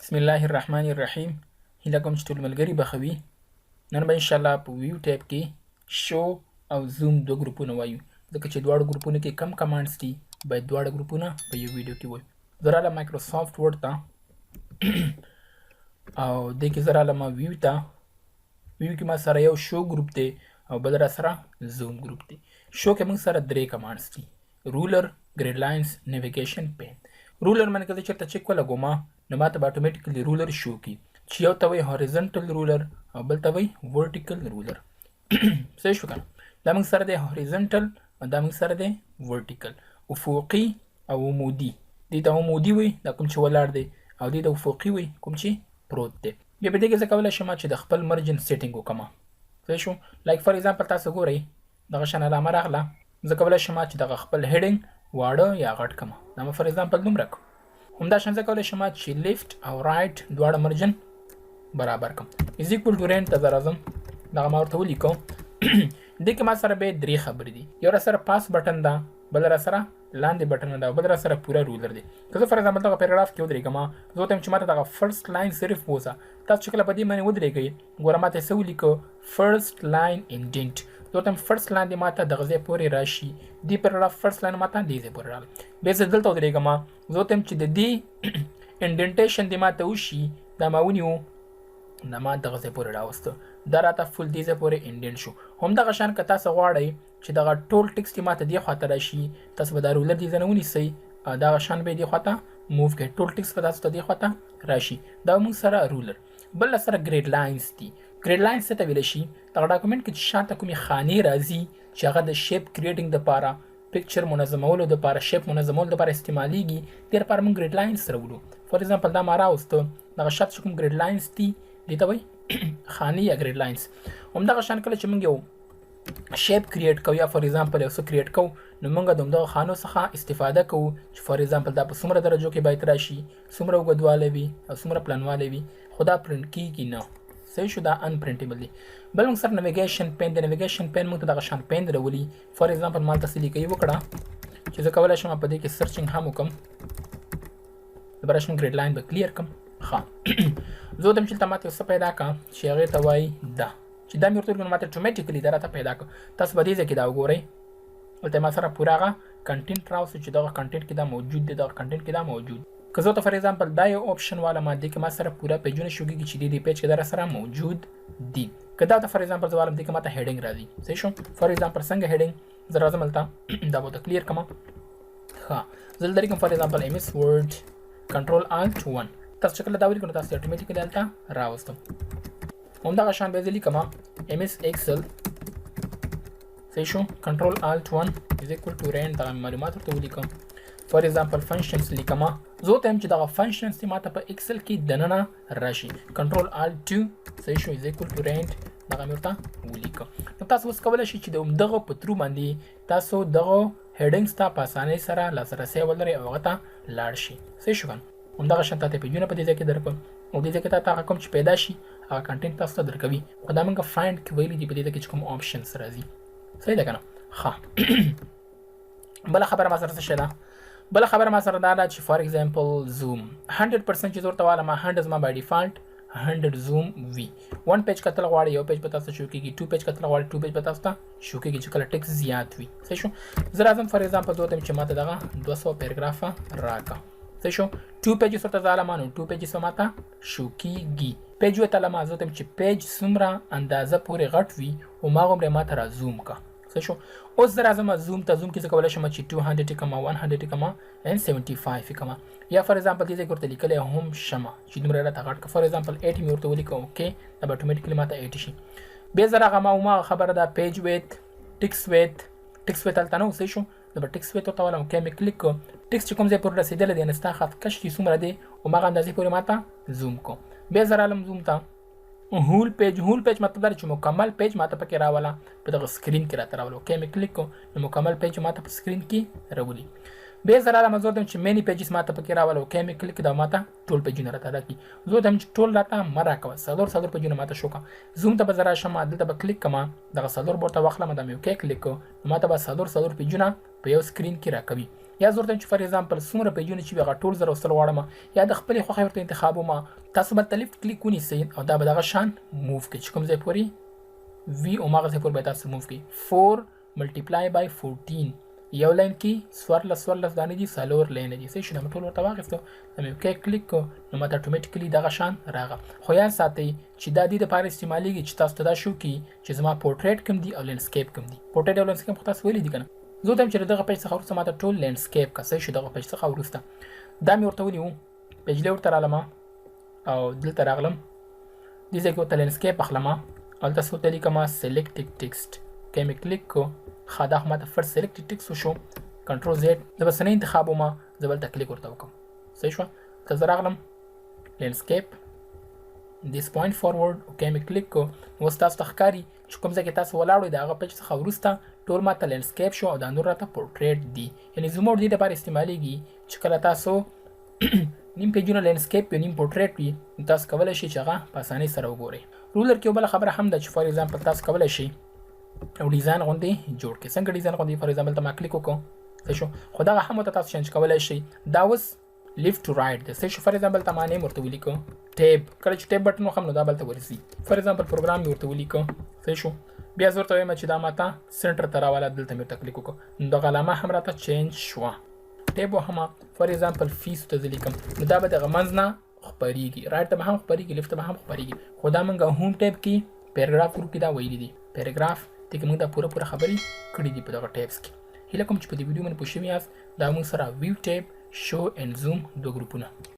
بسم الله الرحمن الرحیم. هیله کوم چې ټول ملګري به ښه وي. نن به انشاءالله په ویو ټیب کې شو او زوم دوه ګروپونه وایو، ځکه چې دواړو ګروپونو کې کم کمانډز دي، باید دواړه ګروپونه په یو ویډیو کې وایو. زه رالم مایکروسافټ ورډ ته او دې کې زه رالم ویو ته. ویو کې ما سره یو شو ګروپ دی او بل را سره زوم ګروپ دی. شو کې موږ سره درې کمانډز دي: رولر، ګریډ لاینز، نویګیشن پین. رولر باندې که زه چېرته چک ولګوم، نو ماته به اټومیټیکلی رولر شو کړي، چې یو ته وایي هوریزنټل رولر او بل ته وایي ورټیکل رولر. صحیح شو که نه؟ دا موږ سره دی هوریزنټل او دا موږ سره دی ورټیکل، افقي او عمودي. دې ته عمودي وایي، دا کوم چې ولاړ دی، او دې ته افقي وایي، کوم چې پروت دی. بیا په دې کې زه کولی شم چې د خپل مرجن سیټینګ وکړم. صحیح شو؟ لایک فار ایگزامپل تاسو ګورئ، دغه شان علامه راغله، زه کولی شم چې دغه خپل هډینګ واړه یا غټ کړم. دا ما فار ایگزامپل دومره کړم. همدا شان زه کولی شم چې لیفت او رایټ دواړه مرجن برابر کړم. از ایکوال ټو رینټ ته زه راځم، دغه ما ورته ولیکو. دې کې ما سره به درې خبرې دي: یو را سره پاس بټن ده، بل را سره لاندې بټن ده او بل را سره پوره رولر دی. که زه فار ایگزامپل دغه پیراګراف کې ودرېږم، زه ورته وایم چې ماته دغه فرست لاین صرف بوځه. تاسو چې کله په دې باندې ودرېږئ، ګوره ماته یې څه ولیکو: فرست لاین انډینټ. زه ورته وایم فرست لاین دې ماته دغه ځای پورې راشي. دې پیراګراف فرست لاین ماته دې ځای پورې راغلی. بیا زه دلته ودرېږم، زه ورته وایم چې د دې انډینټیشن دې ماته وشي. دا ما ونیو، دا ما دغه ځای پورې راوسته، دا راته فول دې ځای پورې انډینټ شو. همدغه شان که تاسو غواړئ چې دغه ټول ټیکسټ دې ماته دې خواته راشي، تاسو به دا رولر دې ځای نه ونیسئ او دغه شان به یې دې خواته موو کړئ، ټول ټیکسټ به تاسو ته دې خواته راشي. دا موږ سره رولر. بل سره ګریډ لاینز دي. ګریډ لاینز څه ته ویلی شي؟ دغه ډاکومنټ کې چې شاته کومې خانې راځي، چې هغه د شیپ کریټینګ دپاره، پکچر منظمولو دپاره، شیپ منظمولو دپاره استعمالیږي، دې لپاره موږ ګریډ لاینز راوړو. فار ایگزامپل دا ما راوسته، دغه شاته چې کوم ګریډ لاینز دي، دې ته وایي خانې یا ګریډ لاینز. همدغه شان کله چې موږ یو شیپ کریټ کوو یا فار ایگزامپل یو څه کریټ کوو، نو موږ د همدغه خانو څخه استفاده کوو چې فار ایگزامپل دا په څومره درجو کې باید راشي، څومره اوږدوالی وي او څومره پلنوالی وي، خو دا پرنټ کیږي نه. صحیح شو؟ دا ان پرنټیبل دی. بل موږ سره نویګیشن پین دی. نویګیشن پین موږ ته دغه شان پین راولي. فار ایگزامپل ما هلته څه لیکۍ وکړه چې زه کولی شم په دې کې سرچینګ هم وکړم. زه به راشم، ګریډ لاین به کلیر کړم. ښه، زه ورته چې دلته ماته یو څه پیدا کړه چې هغې ته وایي دا، چې دا مې ورته ولیکل، ماته اتوماتیکلی دا راته پیدا کړه. تاسو به دې ځای کې دا وګورئ، دلته ما سره پوره هغه کنټینټ راوستو چې دغه کنټینټ کې دا موجود دی، دغه کنټینټ کې دا موجود. که زه ورته فار ایگزامپل دا یو اپشن والا ما، دې کې ما سره پوره پیجونه شو کېږي چې دې دې پیج کې دا را سره موجود دي. که دا ته فار ایگزامپل زه والم، دې کې ماته هډینګ راځي. صحیح شو؟ فار ایگزامپل څنګه هډینګ؟ زه راځم هلته، دا به ورته کلیر کړم. ښه، زه دلته لیکم فار ایگزامپل ایم اس ورډ، کنټرول آلټ 1. تاسو چې کله دا ولیکو، نو تاسو اتوماتیکلی هلته راوستم. همدغه شان بیا زه لیکم ایم اس ایکسل. صحیح شو؟ کنټرول آلټ 1 از ایکوال ټو رینډ. دغه معلومات ورته ولیکم. فار ایگزامپل فنکشنز لیکم، زه ورته وایم چې دغه فنکشنز دې ماته په ایکسل کې دننه راشي. کنټرول آلټ 2، صحیح شو، از ایکوال ټو رینډ. دغه مې ورته ولیکم. نو تاسو اوس کولی شئ چې د همدغه په ترو باندې تاسو دغه هډینګز ته په اسانۍ سره لاسرسی ولرئ او هغه ته لاړ شئ. صحیح شو که نه؟ همدغه شان تاته پیجونه په دې ځای کې درکوم او دې ځای کې تاته هغه کوم چې پیدا شي، هغه کنټینټ تاسو ته درکوي. خو دا موږ فایند کې ویلي دي، په دې ځای کې چې کوم آپشنز راځي. صحیح ده که نه؟ ښه، بله خبره ما سره څه شی ده؟ بله خبره ما سره دا ده چې فار ایگزامپل زوم 100% چې زه ورته والم، 100 زما بای ډیفالت 100 زوم وي. 1 پیج کتل غواړي، یو پیج به تاسو شو کیږي. 2 پیج کتل غواړي، 2 پیج به تاسو ته شو کیږي چې کله ټیکس زیات وي. صحیح شو؟ زه راځم، فار ایگزامپل زه ورته چې ماته دغه 200 پیراګرافه راکړه. صحیح شو؟ 2 پیجز ورته ظالمانو 2 پیجز ماته شو کیږي. پیج ورته لمه، زه ورته چې پیج څومره اندازه پورې غټ وي، هماغومره ماته را زوم کا. صحیح شو؟ اوس زه راځم زوم ته. زوم کې زه کولی شم چې 200 کما، 100 کما and 75 کما، یا فار ایگزامپل دې ځای کې ورته لیکلی هم شمه چې دومره راته غټ که. فار ایگزامپل 80 مې ورته ولیکه، اوکې، دا به اتوماتیکلی ماته 80 شي. بیا زه راغم او ما خبره ده پیج ویت، ټیکس ویت. ټیکس ویت هلته نه و. صحیح شو؟ زه به ټیکس ویت ورته ولم، اوکې مې کلیک کړ. ټیکس چې کوم ځای پورې رسېدلی دی، نو ستا خط کش چې څومره دی، هماغه اندازې پورې ماته زوم کو. بیا زه رالم زوم ته، هول پیج. هول پیج مطلب دا چې مکمل پیج ماته پکې راوله، په دغه سکرین کې راته راوله. اوکې مې کلیک کو، نو مکمل پیج ماته په سکرین کې راولي. بیا زه راغلم، زه ورته چې مینی پیجز ماته پکې راوله. اوکې مې کلیک، دا ماته ټول پیجونه راته راکړي. زه ورته چې ټول راته مه راکوه، څلور څلور پیجونه ماته شو کړه. زوم ته به زه راشم، دلته به کلیک کړم، دغه څلور به ورته واخلم. دا مې اوکې کلیک کړ، نو ماته به څلور څلور پیجونه په یو سکرین کې راکوي. یا زه ورته چې فار ایگزامپل څومره پیجونه چې هغه ټول زه راوستل غواړم، یا د خپلې خوښې ورته انتخابوم. تاسو به لیفت کلیک ونیسئ او دا به دغه شان موو کړي چې کوم ځای پورې وي هماغه ځای پورې به تاسو موو کړي. 4 multiply by 14، یو لاین کې 14 14 دانې دي، څلور لاین دي. صحیح شو؟ دا مې ټول ورته واخیستو، دا مې اوکی کلیک کو، نو ماته اتوماتیکلی دغه شان راغه. خو یاد ساتئ چې دا دې دپاره استعمالیږي چې تاسو ته دا شو کړي چې زما پورټریټ کوم دي او لینډسکیپ کوم دي. پورټریټ او لینډسکیپ خو تاسو ویلي دي که نه؟ زه ورته وایم چې دغه پیج څخه وروسته ماته ټول لینډسکیپ که. صحیح شو؟ دغه پیج څخه وروسته دا مې ورته ونیو، پیج لی ورته رالم او دلته راغلم، دې ځای کې ورته لینډسکیپ اخلم، هلته څه ورته لیکم؟ سلیکټډ ټیکسټ. که مې کلیک کو، ښه، دا خو ماته فرست سلیکټډ ټیکسټ وشو. کنټرول زیډ، زه به څه نه انتخابوم، زه به هلته کلیک ورته وکړم. صحیح شوه؟ ته زه راغلم لینډسکیپ، this point forward، اوکی مې کلیک کو. اوس تاسو ته ښکاري چې کوم ځای کې تاسو ولاړ وئ، د هغه پیج څخه وروسته ټول ماته لینډسکیپ شو او دا نور راته پورټریټ دي. یعنی زوم اوټ دې لپاره استعمالیږي چې کله تاسو نیم پیجونه لینډسکیپ وي، نیم پورټریټ وي، نو تاسو کولی شئ چې هغه په اسانۍ سره وګورئ. رولر کې یو بله خبره هم ده چې فار ایگزامپل تاسو کولی شئ او ډیزاین غوندې جوړ کړئ. څنګه ډیزاین غوندې؟ فار ایگزامپل ته ما کلیک وکړو، صحیح شو؟ خو دغه هم ورته تاسو چینج کولی شئ. دا اوس لیفت ټو رایټ دی. صحیح شو؟ فار ایگزامپل ته ما نیم ورته ولیکو، ټیب، کله چې ټیب بټن وخم نو دا بل ته ورځي. فار ایگزامپل پروګرام مې ورته ولیکو. صحیح شو؟ بیا زه ورته وایم چې دا ماته سنټر ته راواله، دلته مې ورته کلیک وکړو، نو دغه علامه هم راته چینج شوه. ټیب وهم، فار ایگزامپل فیس ته زه لیکم، نو دا به دغه منځ نه خپریږي، رایټ ته به هم خپریږي، لیفت ته به هم خپریږي. خو دا موږ هوم ټیب کې پیراګراف ګروپ کې دا ویلي دي، پیراګراف دې کې موږ دا پوره پوره خبرې کړې دي په دغه ټیبس کې. هیله کوم چې په دې ویډیو باندې پوه شوي یاست. دا موږ سره ویو ټیب، شو اینډ زوم دوه ګروپونه.